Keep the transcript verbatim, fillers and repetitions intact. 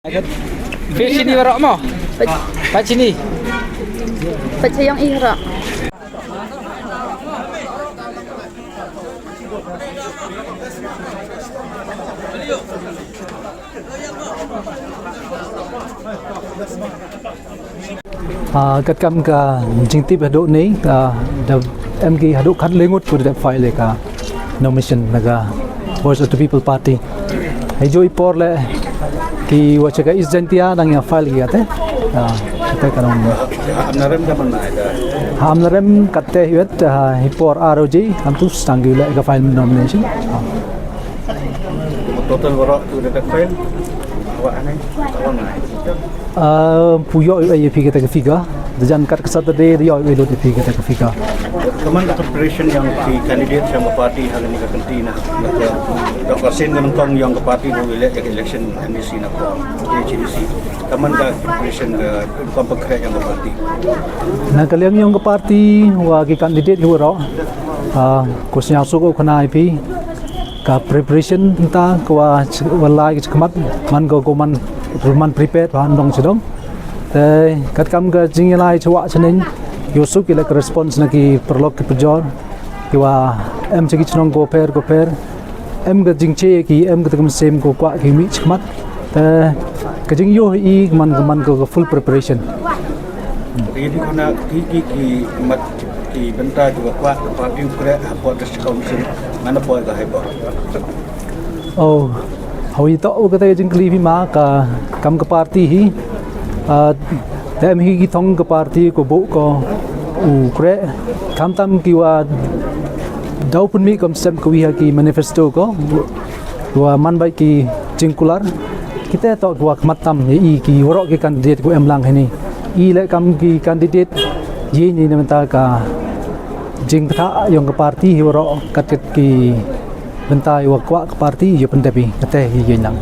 Phi chini baroh mo? Phi chini. Phi chini ïa baroh. Ah, katkam ka jingtip haduh ne, ah, da em ki haduh khatlai ngut ki dep file ka nomination na ka Voice of the People Party. Hei joi por le ki wa cha ka East Jaintia dang ïa file ki kate. Ah, kate ka nong. Ha Amlarem katte hi wet, ah, hi por ar baje, ham tu stang ki leh ka file nomination. Ah. Total baroh ki dep file. Wa anai, wa anai. Ah, phi ïoh ïa phi kata ka figure. Da jan kat ka Saturday da ïoh ïa phi kata ka figure. Kaman ka preparation ïa ki candidate ïa ka party ha kane ka kynti na. Ka, ka sien ka nyngkong ïa ka party ba leh ïa ka election M D C na ka H D C. Kaman ka preparation ka, ka pyrkhat ïa ka party. Na ka liang ïa ka party wa ki candidate hi baroh. Ah, ko sngewsuk u khana ïa phi. Ka preparation mynta ka wa ch-, wa lai ka chakmat, man ka ko man, man prepared ba ndong chidong. Te katkam ka jingïalai chwa chaneng, ïoh suk ïa la ka response na ki paralok ki pajor, ki wa em cha ki chnong ko pher ko pher, em ka jingche ki, em ka ta ka mynsiem ko kwah ki mih chakmat. Te ka jingïohi man ka, man ka, ka full preparation. Ri di khana ki, ki, ki mat ki bynta ki wa kwah ka party u khreh hapoh District Council, ngan poi ka haibo. Oh, hawi to u kata ka jingkylli phi ma ka kam ka party hi. Ah, da em hi ki thong ka party ko buh ko u khreh. Khamtam ki wa daw pynmih kam sem ka wi ha ki manifesto ko. Wa man bad ki jingkular. Kita to ki wa khmat tam ïa i ki waroh ki candidate ko em lang hini. I le kam ki candidate ïa ni na mynta ka jingpyntha ïong ka party hi waroh kat kat ki bynta ïa wa kwah ka party ïa pyndep i kata hi ïa nang.